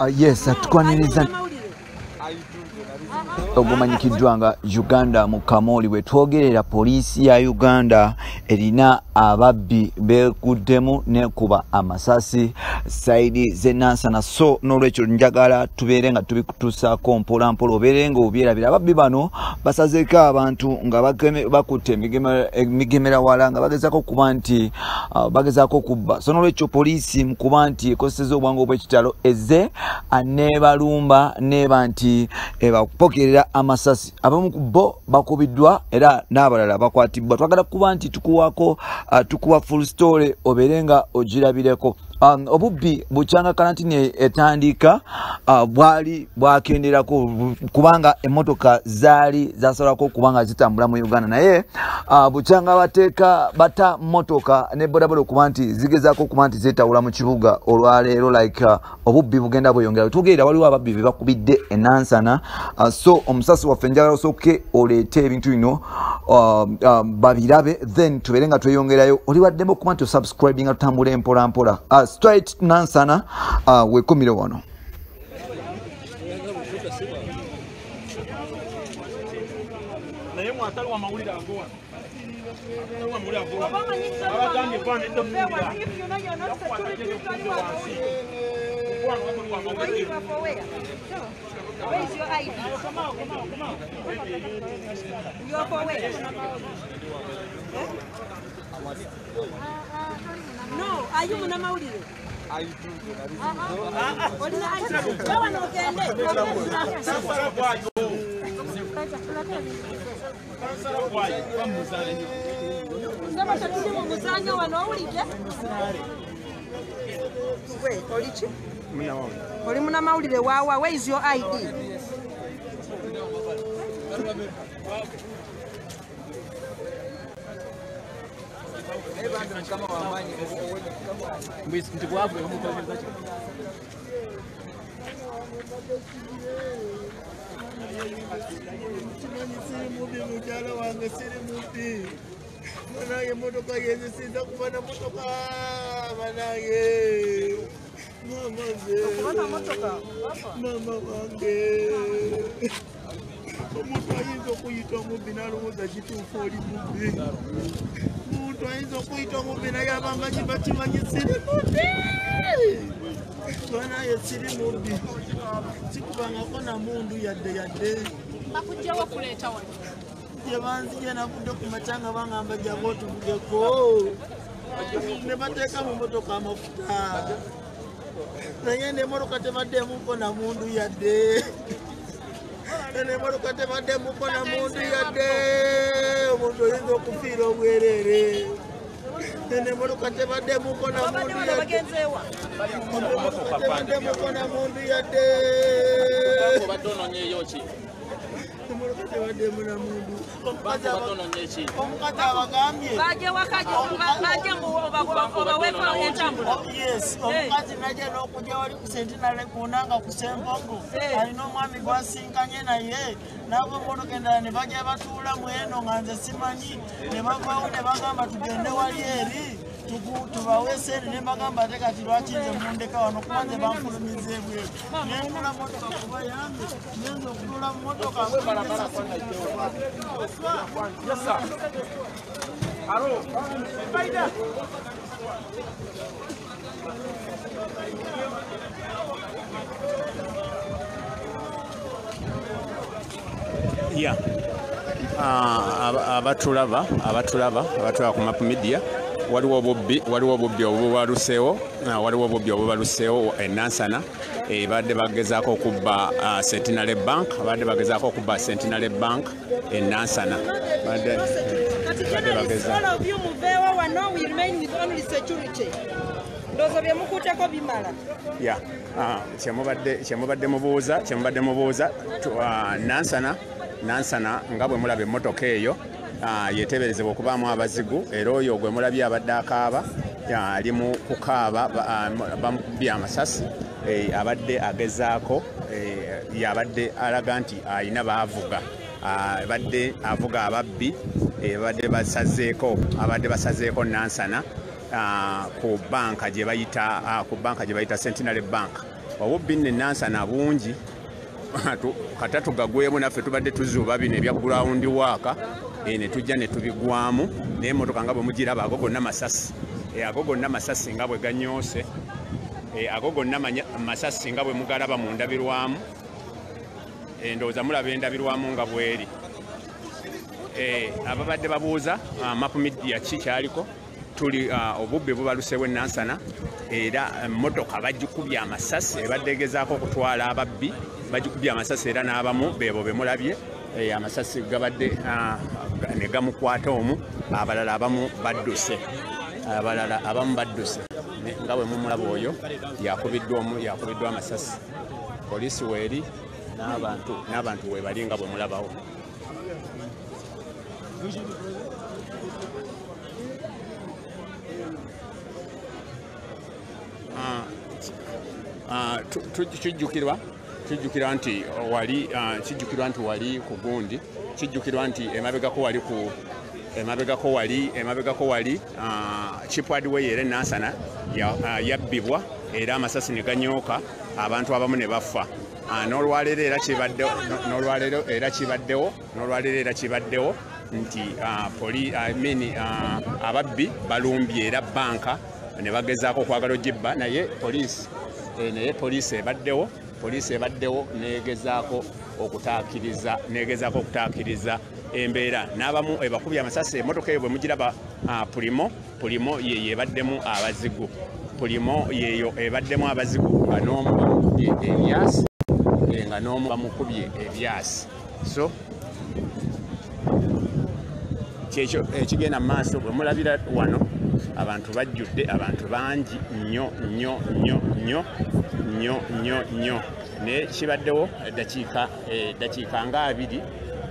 Yes, tukwaniriza ogumanyikiddwa nga Uganda mu Kamoli. We twogerera poliisi ya Uganda erina ababbi beekuddemu nekuba amasasi side z'e Nansana. So n'olwekyo njagala tubeere nga tubikutuusaako mpola mpola, obeere nga obyerabira. Ababbi bano basazeeko abantu nga bakutte emigemera wala nga bagezaako okuba nti bagezaako okubba. So n'olwekyo poliisi mu kuba nti ekozesezza obwangu obw'ekitalo ezze nebalumba neba nti ebapokerera amasasi. Abamu ku bo bakubiddwa era n'abalala bakwatibwa. Twagala kuba nti tukuwaako tukuwa full story obeere nga ogirabireko. Obubbi bukyanga karantini etandika bwali bwakenderako kubanga emmotoka zaali zasalako kubanga zitambula mu Uganda, naye bukyanga bateeka bata mmotoka ne bodaboda okuba nti zigezaako okuba nti zeetawula mu kibuga olwaleero. Like obubbi bugenda bweyongera. Tugerera waliwo ababbi be bakubidde e Nansana. So omusasi waffe njagala osooke oleete ebintu bino babirabe, then tubeere nga tweyongerayo. Oli waddemu okuba nti osubscribinga, tutambule mpola mpola straight Nansana. Wekumire wano. Naye mwatali wa mawulire agowa abagambye kwana edda muwulira. If you know you're not security, where is your ID? You are for where? No, are you munamawulire? Olina ID? Wewe ogende. Sema tetuli mu muzannyo wano, owulidde? Gwe oli ki? Oli munnamawulire waawa? Where is your ID? Kimanyi siri mubi, mukyala wange, siri mubi banange. Emotoka yenze sinza kuba na motoka banange. Mama nze, mama wange, omuntu ayinza okuyita omubbi n'alowooza kituufu oli mubbi. Omuntu ayinza okuyita omubbi naye abamanyi bakimanyi siri mubbi banaye, siri mubbi, sikubangako na mundu yadde yadde. Bakugjawo kuleeta wano? Gye banzije navudde ku makya nga bangamba jangu otuvugeko, ne bateeka mu motoka amafuta, naye n'emmotoka tebaddeemuko na mundu yadde, n'emmotoka tebaddeemuko na mundu yadde. Omuntu oyinza okufiira obwereere. N'emmotoka tebaddeemuko na mundu yadde, emmotoka tebaddeemuko na mundu yadde. Obadde onoonyeeyo ki? Emmotoka tebaddemu na mundu. Omukazi abagambye Baje wakaje baje obaweeko entambula. Yes, omukazi najja n'okujja wali ku Centenary kunanga ku Sempogo, alina omwami gwasinkanye naye n'ava emmotoka endala ne bajja batuula mu eno nga nze simanyi, ne bavaawo ne bagamba tugende wali eri tubawe sente, ne bagamba ate kati lwaki nze mundeka wano kuba nze banfulumiza ebweru. Nentula motoka kuba yange ngenza okutula mu motoka. Yes, sir. Aro. Yeah. Abatulaba abatulaba ku Map Media, waliwo obubbi obubaluseewo, waliwo obubbi obubaluseewo e Nansana. Badde bagezaako okubba Centenary Bank, badde bagezaako okubba Centenary Bank e Nansana. Badde Kati journalists, all of you muveewo wano, we remain with only security. Ndowooza bye mukutteko bimala. Ya, kyemubadde mubuuza Nansana, Nansana nga bwe mulaba emmotoka eyo yeteeberezebwa okubaamu abazigu, era oyo gwe mulabye abadde akaaba ali mu kukaaba, bamukubye amasasi. Abadde agezaako yabadde alaga nti ayina baavuga, abadde avuga ababbi abadde basazeeko Nansana ku banka gye bayita Centenary Bank. Obubbi nne Nansana bungi kata tugagwemu naffe tubadde tuzuba bino ebya ground work ne tujja ne tubigwamu naye emmotoka nga bwe mugiraba ago gonna masasi ago gonna masasi nga bwe ganyoose ago gonna masasi nga bwe mugalaba mu ndabirwamu ndowooza mulaba endabirwamu nga bweri. Ababadde babuuza Map Media ki kyaliko tuli obubbi bubaluseewo Nansana era emmotoka bagikubye amasasi ebadde egezaako okutwala ababbi bagikubye amasasi era n'abamu beebo be mulabye amasasi gabadde ne gamukwata omu abalala abamu badduse nga bwe mumulaba oyo yakubiddwa omu yakubiddwa amasasi. Poliisi weeri n'abantu we bali nga bwe mulabawo. Kijjukirwa nti wali kijjukirwa nti wali ku gundi kijjukirwa nti emabegako wali Chipwad Way era Nansana yabbibwa era amasasi ne ganyooka abantu abamu ne bafa. N'olwaleero era kibaddewo nti ababbi balumbye era banka ne bagezaako okwagala ogibba naye poliisi ebaddewo negezaako okutaakiriza embeera n'abamu ebakubye amasasi. Emmotoka eyo bwe mugiraba Pulimo yeyo ebaddemu abazigu nga n'omu bamukubye ebyasi so kyekyo ekigenda mu maaso. Bwe mulabira wano abantu bajjudde abantu bangi nnyo nnyo nnyo nnyo nnyo nnyo nnyo naye kibaddewo eddakiika nga abiri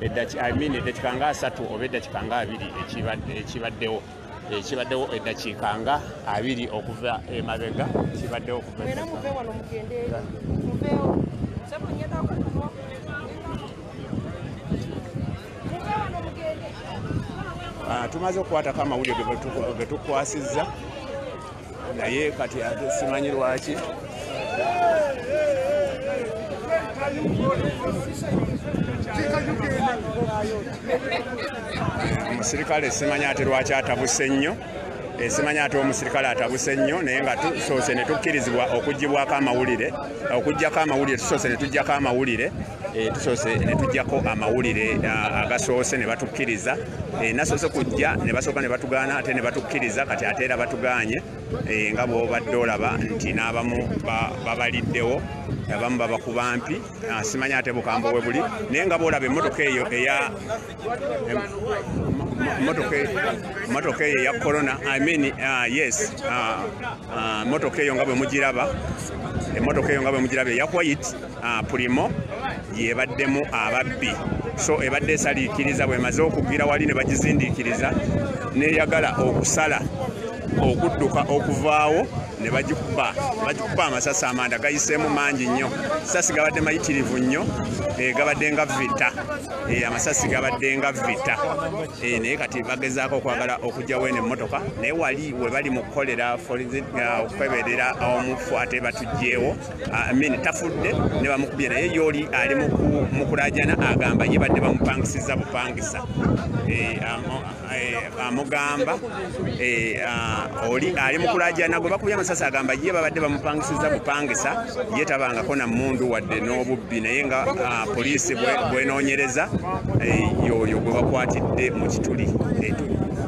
eddakiika nga asatu oba eddakiika nga abiri ekibaddewo eddakiika nga abiri okuva emabega kibaddewo okuva tumaze okukwatako amawulire ge tukwasizza naye kati ate simanyi lwaki omusirikale simanyi ate lwaki atabuse nnyo simanyi ate omusirikale atabuse nnyo naye nga tusoose ne tukkirizibwa okuggyibwako amawulire okuggyako amawulire tusoose ne tuggyako amawulire tusoose ne tuggyako amawulire agasoose ne batukkiriza nasoose kujja ne basooka ne batugaana ate ne batukkiriza kati ate era batugaanye nga bw'obadde olaba nti n'abamu babaliddewo abamu babakuba mpi simanyi ate bukambwe bwe buli naye nga bw'olaba emmotoka eyo eya motoka eyo eya Corona motoka eyo nga bwe mugiraba emmotoka eyo nga bwe mugiraba eya white Pulimo yebaddemu ababbi so ebadde esaliikiriza bwemaze okugira wali ne bagizindiikiriza neyagala okusala okudduka okuvaawo ne bagikuba amasasi amanda gayiseemu mangi nnyo. Masasi gabadde mayitirivu nnyo gabadde nga vita amasasi gabadde nga vita naye kati bagezaako okwagala okuggyawo eno emmotoka naye wali we bali mu kukolera okukeberera omufu ate batuggyewo tafudde ne bamukubye naye y'oli ali mu kulaajana agamba ye badde bamupangisiza bupangisa amugamba oli ali mu kulaajana gwe bakubye amasasi agamba ye babadde bamupangisiza bupangisa ye tabangako na mmundu wadde n'obubbi naye nga poliisi bwenoonyereza yoyo gwe bakwatidde mu kituli.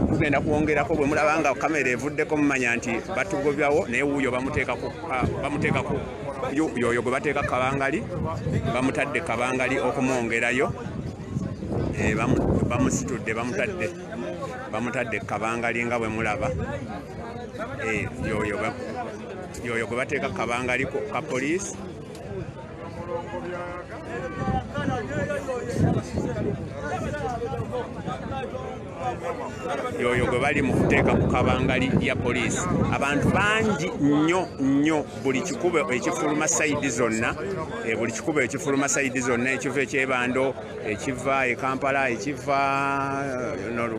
Tugenda kwongerako bwe mulaba nga kamera evuddeko mumanya nti batugobyawo naye wuuyo bamuteekako yoyo gwe bateeka kabangali bamutadde kabangali okumwongerayo bamusitudde bamutadde kabangali nga bwe mulaba yoyo gwe bateeka kabangali ka poliisi. Yoyo gwe bali mu kuteeka ku kabangali ya poliisi. Abantu bangi nnyo nnyo buli kikubo ekifuluma sayidi zonna buli kikubo ekifuluma sayidi zonna ekiva ekyebando ekiva e Kampala ekiva